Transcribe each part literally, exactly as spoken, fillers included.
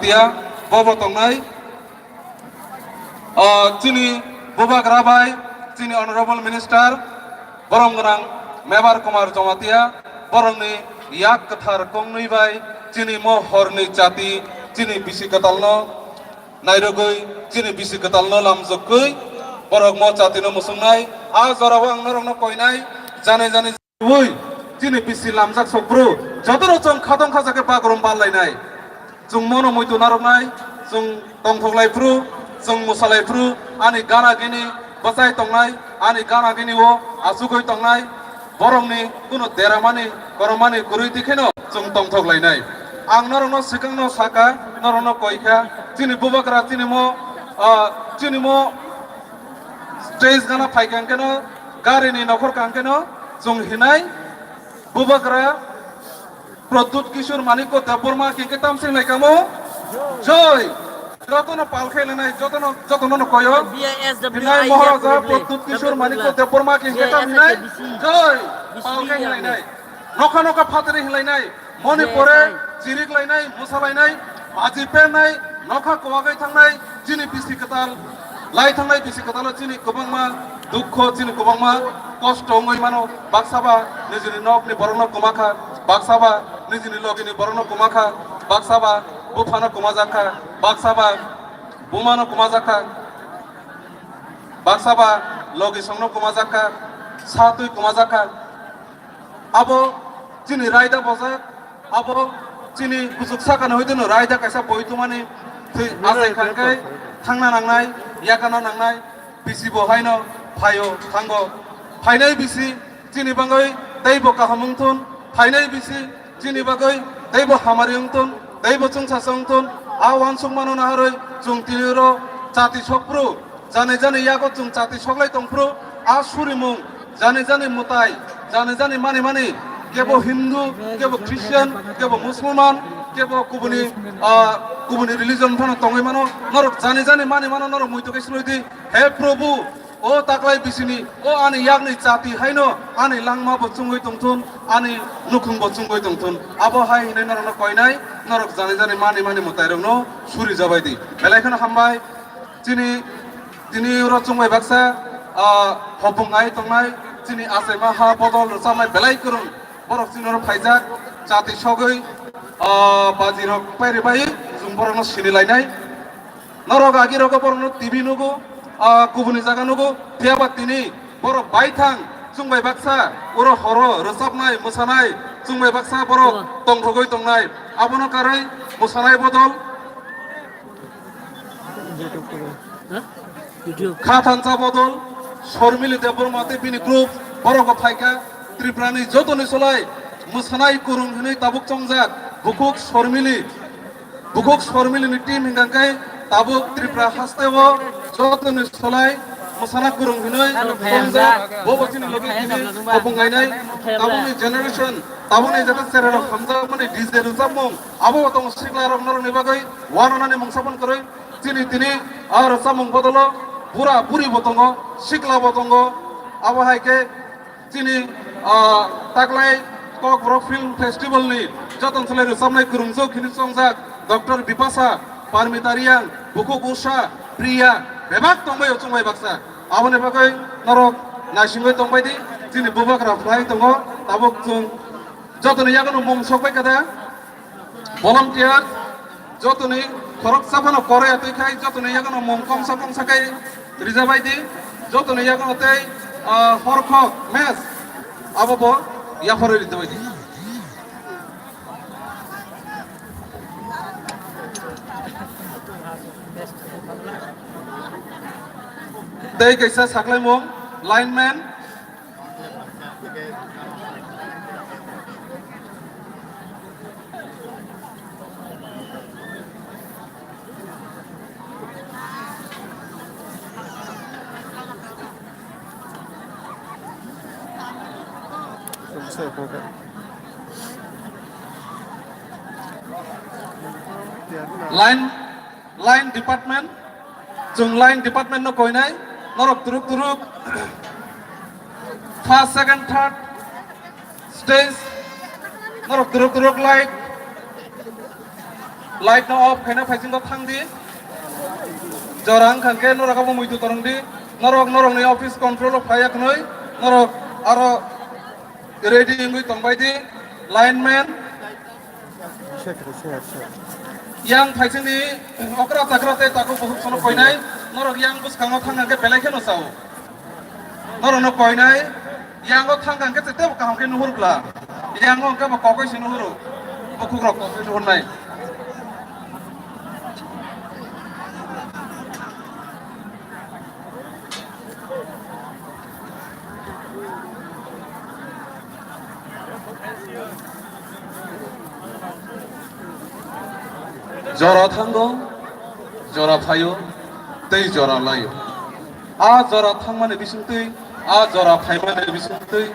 Tia, bobo tongnai, o, chini bubagra bai, chini honorable minister, borom gwnang Mebar Kumar Jamatia, borokni yak kwthar kongnwi bai, chini mo horni chati, chini bisi kwtalno nairogwi, chini bisi kwtalno lamjokgwi, borok mo chatino musungnai, a jorao ang norokno koinai, jani jani. Ui, chini bisi lamjak sok bru, jotono chwng khatong khaja khe bagrum bal lainai. Chwng mono muitu narwknai, chwng tongthok lai phru, chwng musa lai phru, ani gana gini bwchai tongnai, ani gana gini o achugwi tongnai, borokni kuno deramani, koromani kwrwi tikheno chwng tongthok lainai. Ang norokno swkangno saka, norokno koi kha, chini bubagra, chini mo, ah, chini mo stage gana phai kha hwnkhe no, gari ni nokhor kha hwnkhe no, chwng hinai, Bubagra Pradyut Kishore Manikya Debbarma khe tamsing lai kamo. Joy. Jotono pal khe lenai, jotono, jotono no koyo. Hinai Maharaja Pradyut Kishore Manikya Debbarma khe tam hinai. Joy. Pal khe hinai. Nokha nokha phatri hinai nai. Moni pore chirik lainai, musa lainai, baji pernai, nokha kwagwi thangnai, chini bisi kwtal, lai thangnai bisi kwtalo chini kwbangma dukho, chini kwbangma kosto wngwi mano, baksa ba nijini nokni borokno kwma kha, baksa ba nijini logini borokno kwma kha, baksa ba buphano kwmajak kha, baksa ba bumano kwmajak kha, baksa ba logi songno kwmajak kha, satwi kwmajak kha. Abo chini raida bojak, abo chini kuchuk sakani hoiteno raida kaisa boi tongmani thwi achai kha khe thangna nangnai, yakana nangnai, bisi bo haino phaio thango. Phainai bisi chini bagwi teibo kaham wngthun, phainai bisi chini bagwi teibo hamari wngthun, teibo chwngsacha wngthun, a uansukmano naharwi chwng tini oro chati sokphru. Jani jani yago chwng chati soklai tongphru, a surimung, jani jani mwtai, jani jani mani mani, kebo Hindu, kebo Christian, kebo Musulman, kebo kubuni, ah, kubuni religion phano tongwi mano, norok jani jani mani mano, norok muitu khe swlwi di, he Prabhu, o taklai bisini, o ani yakni chati haino ani langma bo chungwi tongthun, ani nukhung bo chungwi tongthun, abo hai hinwi norokno koinai, norok jani jani mani mani mwtairokno suri jabai di. Belai kheno hambai. Chini, tini oro chwng bai baksa, ah, hopung ai tongnai, chini achaima ha bodol rwchapnai belai kwrwng, borok chini oro phaijak, chati sogwi, ah, baji rok pairi bai, chwng borokno sini lainai. Norok agi rogo borokno T V nugo, ah, kubuni jaga nugo, phiya ba tini borok bai thang, chwng bai baksa, oro horo rwchapnai, mwsanai, chwng bai baksa borok tongthogwi tongnai. Abono karwi mwsanai bodol, Kha thansa bodol, Sormili Debbarma tei bini group, borok bo phaikha. Tripurani jotoni solai mwsanai kwrwng hinwi tabuk chongjak, bukhuk Sormili, bukhuk Sormilini team hinkha khe tabuk Tripura hasteo jotoni solai mwsana kwrwng hinwi chongjak, bo bo chini logi tini hopung gainai. Tabukni generation, tabukni jeta chererok hamjakmani D J rwchapmung, abo bo tongo siklarok norokni bagwi. Wananani mungsa phano kwrwi, chini tini aro chamung bodolo bura buri bo tongo, sikla bo tongo. Abo hai khe chini, ah, taklai Kokborok Film Festival ni joton solai rwchapnai kwrwngso khini chongjak Doctor Bipasa, Parmita Reang, Bukhuk Usha, Priya, bebak tongbaio chwng bai baksa. Aboni bagwi norok naisingwi tongbai di, chini bubagra phai tongo, tabuk chwng jotoni yagono mung sokbai kada. Volunteer, jotoni khoroksa phano koroi atwi khai, jotoni yagono mung kongsa kongsa khai rijabai di, jotoni yagono tei, ah, horkhok, mess, abo bo yapharo rijabai di. Tei kaisa saklaimung, lineman. Line, line department, chwng line department no koinai, norok turuk turuk, first, second, third stage, norok turuk turuk light. Light no off khaina phaisingo thang di. Jora wngkha khe norok abo muitu torong di. Norok norokni office control o phaiya khnoi. Norok aro ready wngwi tongbai di. Lineman. Yang phaisingni okra chakra tei takhuk bukhuk sono koinai. Norok yang bwskango thang khe belai kheno sao. Norokno koinai, yango thang kang khe tebo kaham khe nuhur bla. Yango hwnkhe bo kokoi se nuhuru. Bukhuk rok kokoi nuhurnai. Jora thango, jora phaio, tei jora laio. A jora thangmani bisingtwi, a jora phaimani bisingtwi,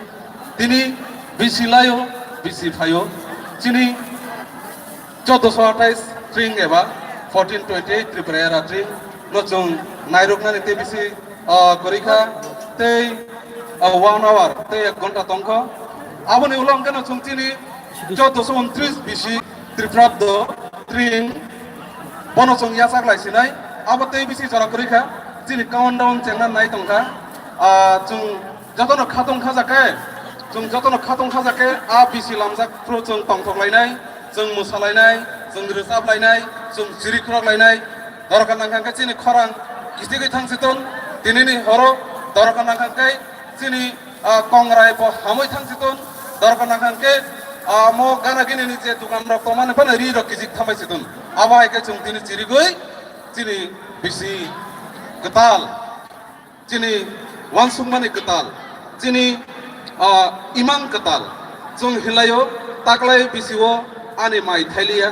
tini bisi laio, bisi phaio. Chini chauddosho athais tring eba fourteen twenty-eight Tripura era tring no chwng nairoknani tei bisi, ah, kwrwi kha, tei, ah, one hour tei ek ghonta tongkha. Aboni ulo hwnkhe no chwng chini chauddosho untris bisi Tripurabdo tring bono chwng yachak lai sinai. Abo tei bisi jora kwrwi kha, chini countdown chengna nai tongkha. Ah, chwng jotono khatong khajakhe, chwng jotono khatong khajakhe, a bisi lamjak phuru chwng tongthok lainai, chwng mwsa lainai, chwng rwchap lainai, chwng chiri khurok lainai. Dorkar nangkha khe chini khorang kichigwi thang siton, tinini horo dorkar nangkha khe chini, ah, kongrai bo hamwi thang siton, dorkar nangkha khe, ah, mo gana gini ni je dukan rok tongmani phano ri rok kijik thambai siton. Abo hai khe chwng tini chirigwi chini bisi kwtal. Chini uansukmani kwtal, chini, ah, imang kwtal. Chwng hinlaio taklai bisio ani mai thailiya.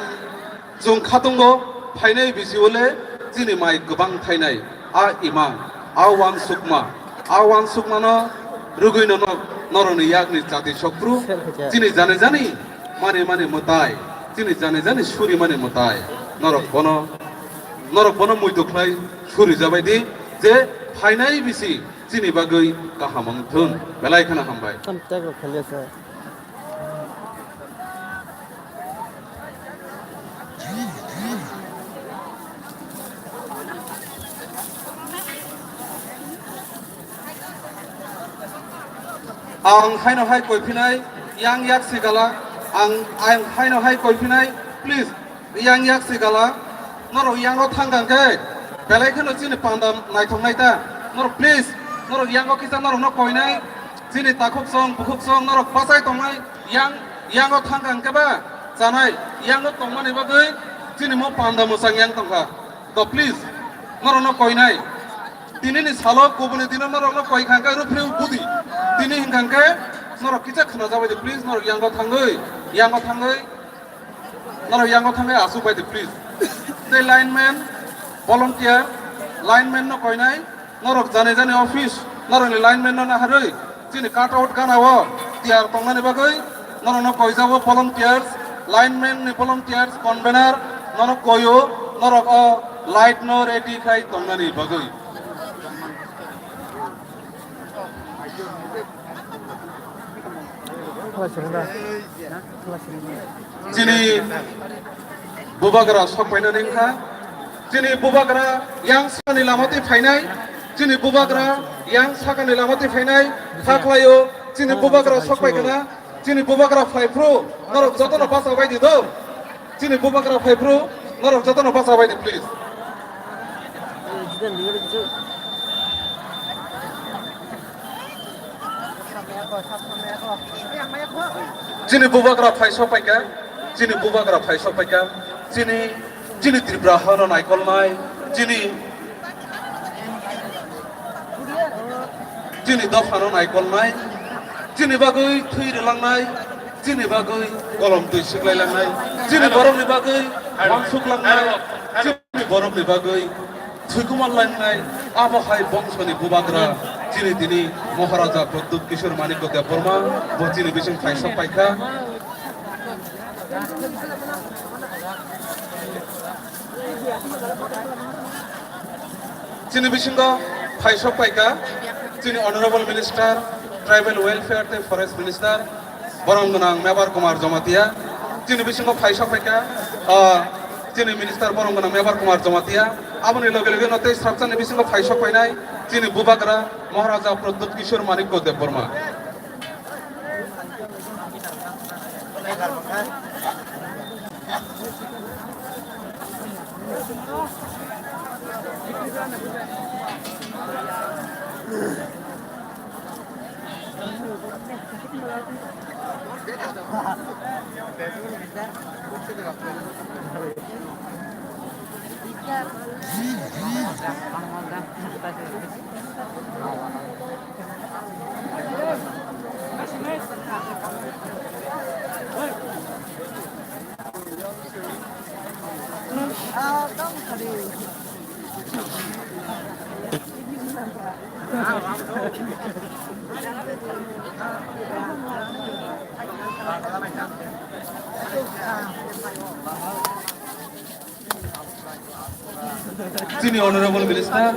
Chwng khatungo phainai bisio le chini mai kwbang thainai. A imang, a uansukma, a uansukmano rwgwino no-, norokni yakni chati sokphru, chini jani jani mani mani mwtai, chini jani jani suri mani mwtai. Norok bono, norok bono muitu khlai suri jabai di, je phainai bisi chini bagwi kaham wng thun. Belai kheno hambai. Tam tag rok khalia sa. Ang haino hai koiphinai, yang yak sigala, ang, ang haino hai koiphinai, please. Yang yak sigala, norok yango thang kang khe, belai kheno chini panda naithok nai ta. Norok please, norok yango kisa norokno koinai, chini takhuk song, bukhuk song, norok bachai tongnai, yang, yango thang kang khe ba chanai, yango tongmani bagwi chini mo panda mwchang yang tongkha. To please, norokno koinai. Tinini salo kubuni dino norokno koi kang khe rupri budi. Tini hinkang khe norok kisa khna jabai di, please, norok yango thangwi, yango thangwi. Norok yango thangwi aswk bai di, please. Tei lineman, volunteer, lineman no koinai, norok jani jani office, norokni lineman no naharwi, chini cut out gana o tiyar tongnani bagwi, norokno koijabo volunteers, lineman ni volunteers, convener, norok koio, norok o light no ready khai tongnani bagwi. Chini bubagra sok paina nengkha. Chini bubagra yang sakani lama twi phainai. Chini bubagra yang sakani lama twi phainai. Kha khlaio. Chini bubagra sok pai kana. Chini bubagra phai phru. Norok jotono bacha bai di do. Chini bubagra phai phru, norok jotono bacha bai di, please. Chini bubagra phai sok paikha, chini bubagra phai sok paikha, chini, chini Tripura hano naikolnai, chini Chini dophano naikolnai, chini bagwi thwi rwlangnai, chini bagwi kolom twi siklai langnai, chini borokni bagwi uansuk langnai, chini borokni bagwi thwikuma langnai, abo hai bongsoni bubagra chini tini Maharaja Pradyut Kishore Manikya Debbarma, bo chini bising phaisok paikha. Chini bisingo phaisok paikha, chini Honorable Minister, Tribal Welfare tei Forest Minister, borom gwnang Mebar Kumar Jamatia. Chini bisingo phaisok paikha, ah, Chini minister borom gwnang Mebar Kumar Jamatia, aboni loge loge no tei srapsani bisingo phai sok phainai chini bubagra Maharaja Pradyut Kishore Manikya Debbarma. Chini Honorable Minister,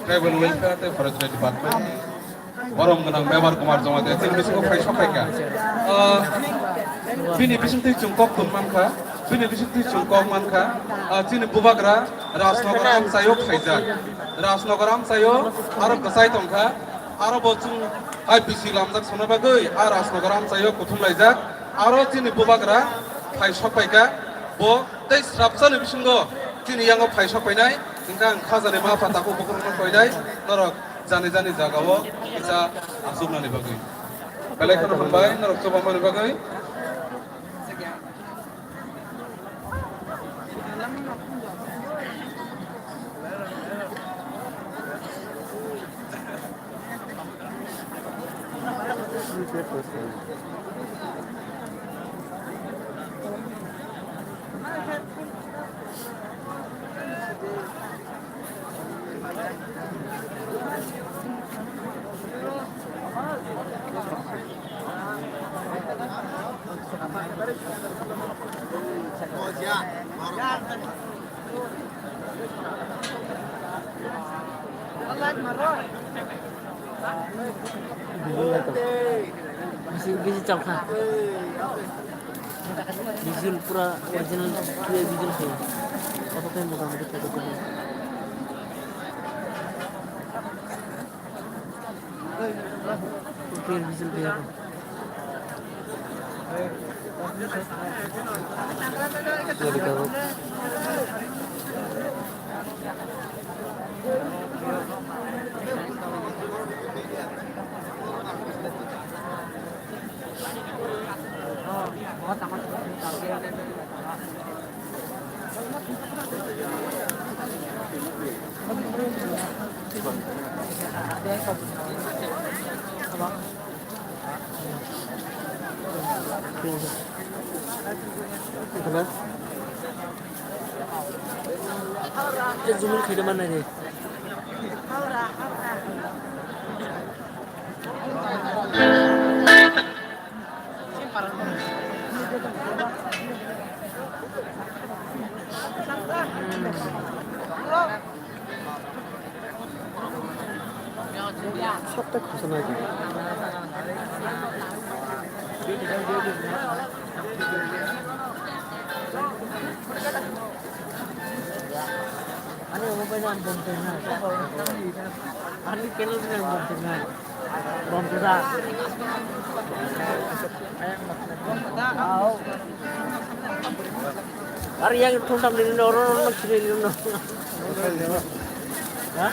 Tribal Welfare tei Forestry Department, borom gwnang Mebar Kumar Jamatia chini bisingo phai sok phaikha. Ah, bini bisingtwi chwng kok tong mankha, bini bisingtwi chwng kok mankha, ah, chini bubagra Rajnagar amchaio khaijak. Rajnagar amchaio aro kwchai tongkha, aro bo chwng I P C lamjak sona bagwi a Rajnagar amchaio kuthum laijak, aro chini bubagra phai sok phaikha, bo tei srapsani bisingo chini yango phai sok phainai, hwnkhe ang khajani ma pha takhuk bukhuk rokno koinai, norok jani jani jagao kisa achuknani bagwi. Belai kheno hambai norok chubamani bagwi. Bisi, bisi chokha. Visual pura original clear visual khe. Auto time motamoti khe. Clear visual khe. Hello? Te zoom in khaide mannai de. Sakta khasa nai. Ani omo bai na bom tong na. Ani kelo na bom tong na. Bom tong na. Ar yang thong tam ni no ro ro no sri no. Ha?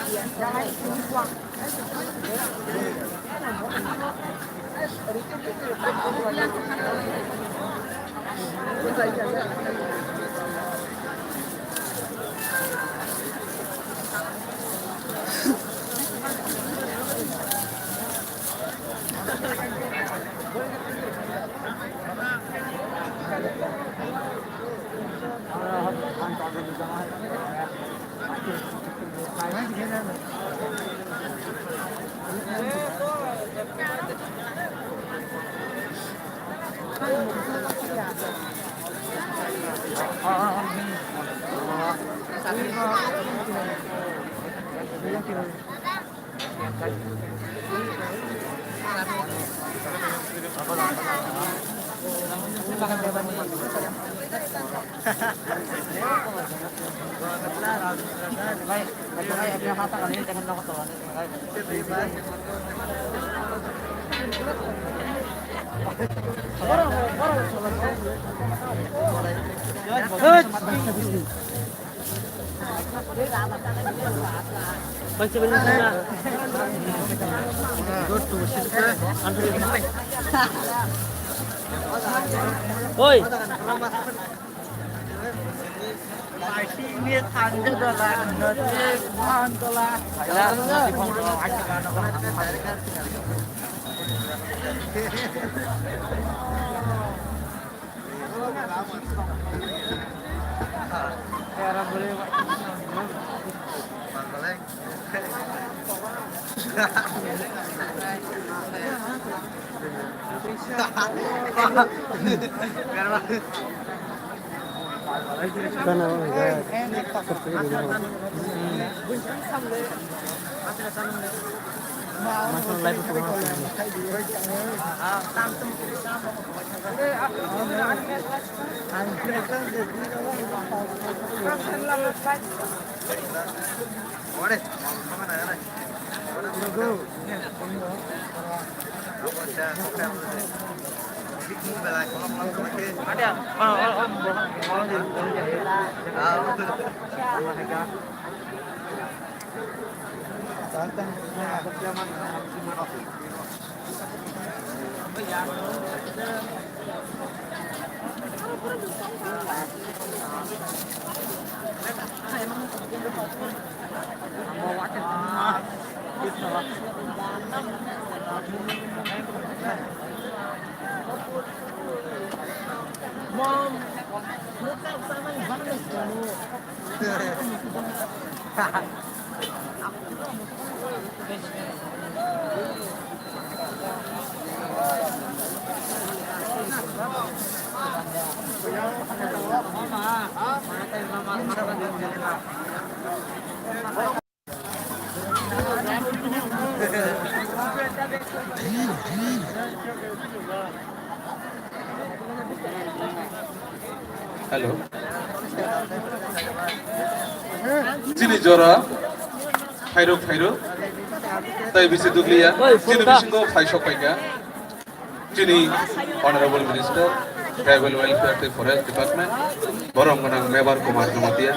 Oi. Hello. Chini jora, phairok, phairok. Tai bisi dukliya. Chini bisingo phaisok phaikha. Chini Honorable Minister, Tribal Welfare tei Forest Department, borom gwnang Mebar Kumar Jamatia.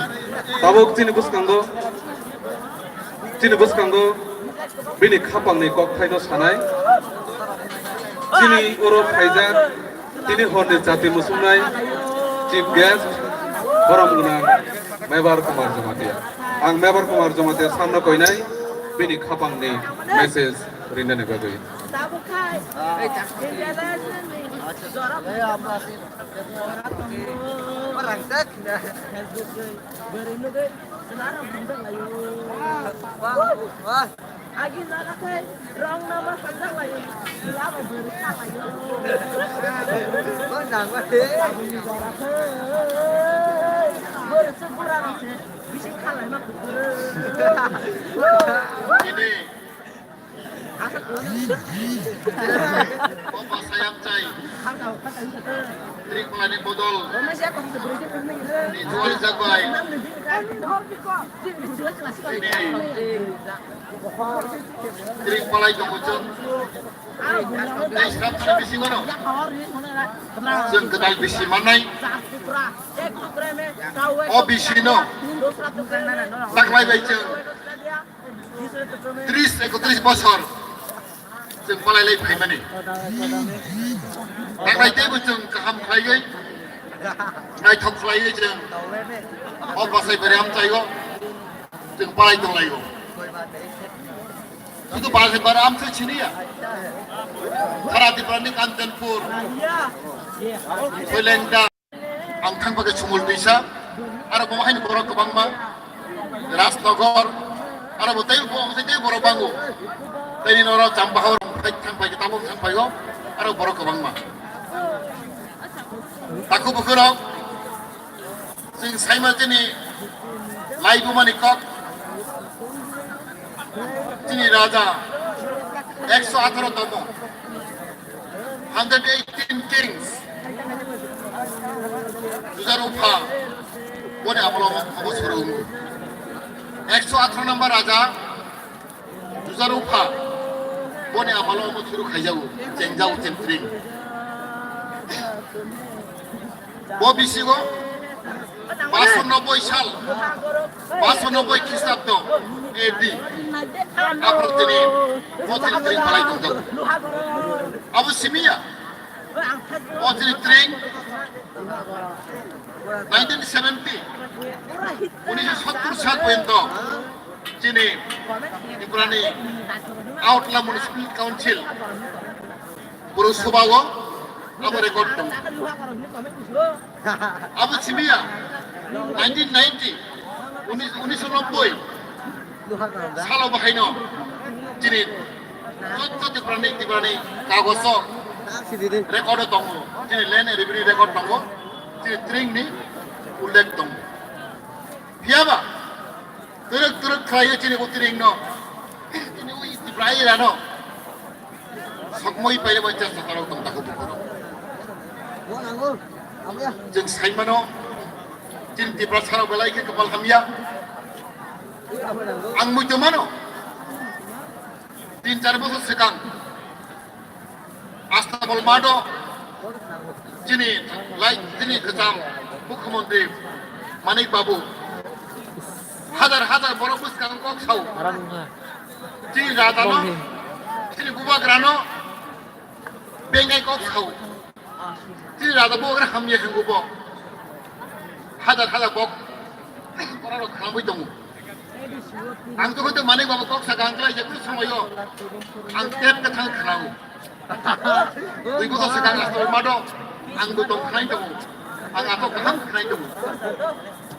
Tabuk chini bwskango, chini bwskango bini khapangni kokthaino sanai. Chini oro phaijak, tini horni chati muchungnai Chief Guest, borom gwnang Mebar Kumar Jamatia. Ang Mebar Kumar Jamatia samno koinai, bini khapangni message rinani bagwi. Agi jaga khe rong nama sanjak layo. Lama beri kalayo. Agi jaga khe beri sepura rok se bising kalai ma kukur. Ini. Papa sayang cai. Trik pelani bodol. Ini jual jabai. Ini. Tring palai tongo chwng. Tei srap srap bisingo no. Chwng kwtal bisi mannai. O bisi no. Taklai bai chwng tris ekotris bosor. Chwng palai lai phaimani. Taklai teibo chwng kaham khlaiwi. Naithok khlaiwi chwng. O bwsai bwrwi amchaigo. Chwng palai tonglaio. Sudu bwsai bwrwi amchai siniya. Khara Tiprani Kanchanpur. Koilengda. Ang thang bagwi Sumul Twisa. Aro bo haino borok kwbangma. Rajnagar. Aro bo tei bo tei borok bango. Tei noro Champahor thang bai tabuk thang baio. Aro borok kwbangma. Takhuk bukhurok. Chwng saima chini laibumani kok. Chini raja ekso atharo tomo. Hundred eighteen kings. Jujar upha. Boni amalo omo suru wngkha. Ekso atharo number raja Jujaru pha. Boni amalo omo suru khaijago, chengjago, chengtring. Bo bisingo paanch sho nobboi sal, paanch sho nobboi Khristabdo A D, aphuru tini bo tini tring khlai tongjago. Abo simi ya, bo tini tring nineteen seventy, unisho sottur sal porjonto chini Tripurani Agartala Municipal Council Purushoba o abo record tongo. Abo simi ya, nineteen ninety, unis, unisho nobboi salo bahaino chini jotto Tiprani, Tiprani kagojo record o tongo, chini land revenue record tongo, chini tring ni ullekh tongo. Phiyaba twrwk twrwk khlaiwi chini utring no, chini ui Tipra ira no sokmoi paina bai chesta karok tong tako bukhoro. Chwng sai mano, chini Tiprasa rok belai khe kwpal hamya. Ang muitu mano, tin char bosor swkang Astabol Math o chini lai, chini kwcham Mukhyamantri Manik Babu hajar hajar borok bwskango kok sao. Chini raja no, chini bubagra no bengai kok sao. Chini raja bubagra hamya hingo bo. Hajar hajar kok borok rok khlangwi tongo. Ang to hoito Manik Babu kok sakha ang khlai je kunu somoyo ang tep kwthang khnao. Dui bosor swkang Astabol Math o ang bo tong khnai tongo. Ang ato kaham khnai tongo.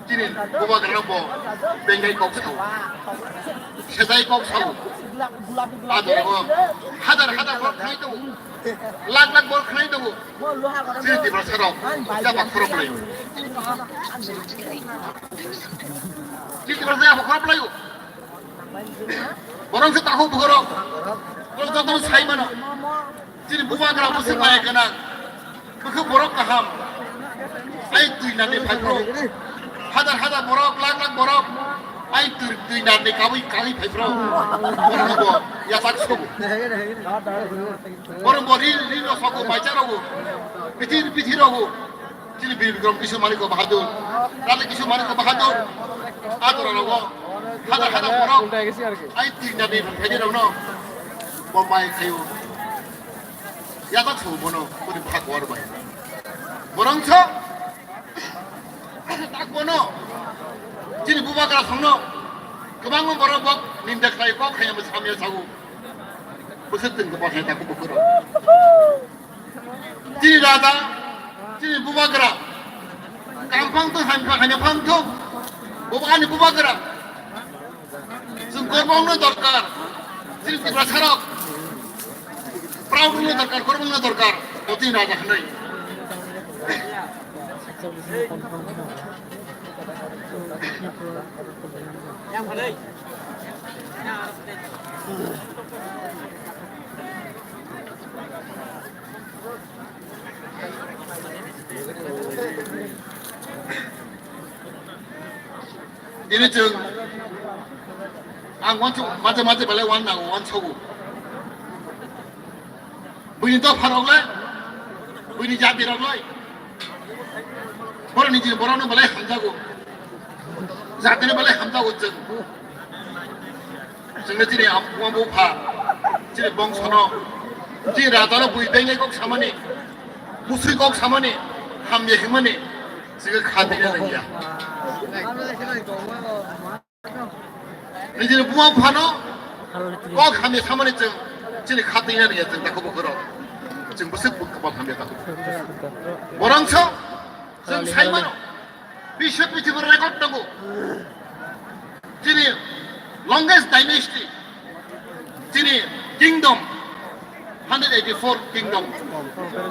Chini bubagra no bo bengai kok sao. Sejai kok sao. Ado hajar hajar borok khnai tongo. Lakh lakh borok khnai tongo. Chini Tiprasa rok jaba khorok lai. Chini Tiprasa jaba khorok lai. Borok se tahu borok. Borok joto sai mano. Chini bubagra bwswk nai gwnang. Bwkha borok kaham. Ai twi nani phai bro. Hajar hajar borok, lakh lakh borok. Ai twi, twi nani kabui kabui phai bro. Borok bo yasak sugu. Borok bo ri, ri no sogo, bacha rogo. Bithi, bithi rogo. Chini Bir Bikram Kishore Manikya Bahadur, Radha Kishore Manikya Bahadur, adora rogo, hajar hajar borok, ai tirna ni phedi rogo no, Bombay khayo, yatak su bono, kuni bhag war bai. Borong so, tak bono, chini bubagra songno, kwbangma borok bok, ninda khlai kok khayam samya sagu, bwswk tong khe bwsai tak bukhuro. Chini raja, chini bubagra. Kam phang thung, ham phang, hamya phang thung. Bubagrani bubagra. Chwng korbongno dorkar. Chini Tiprasa rok. Proud no dorkar, korbongno dorkar. Bo chini raja hwnwi. Ini chwng ang wansuk mate mate belai wan nango, wansogo. Buini dopha rok le, buini jati rok le. Borok ni jini borok no belai hamjago. Jati no belai hamjago chwng. Chwngno chini am-, buma bupha, chini bongsono, chini rajano bui bengai kok samani, musui kok samani, hamya himani, chwngno kha twi nangya. Nijini buma buphano kok hamya samani chwng chini kha twi nangya chwng takhuk bukhurok. Chwng bwswk bwkha hamya takhuk. Borongso chwng saimano. Biswa prithibi record tongo. Chini longest dynasty, chini kingdom, hundred eighty-four kingdom,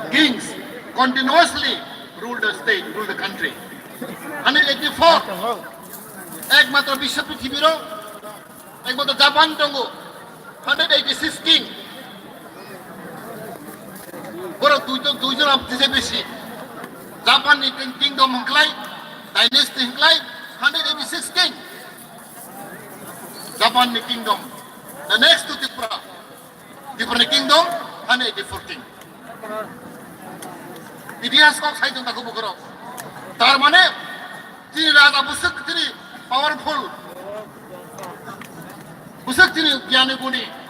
kings continuously rule the state, rule the country. Hundred eighty-four, ekmatro biswa prithibiro Ekmatro Japan tongo, hundred eighty-six king. Borok duijon, duijon am tise besi. Japan ni king, kingdom hwnkhlai Dynasty hinklai hundred eighty-six king. Japan ni kingdom. The next to Tripura. Tripura ni kingdom hundred eighty-four king. Itihas kok sai tong taku bukurok. Tar mane tini raja busuk tini powerful. Busuk tini gyani guni.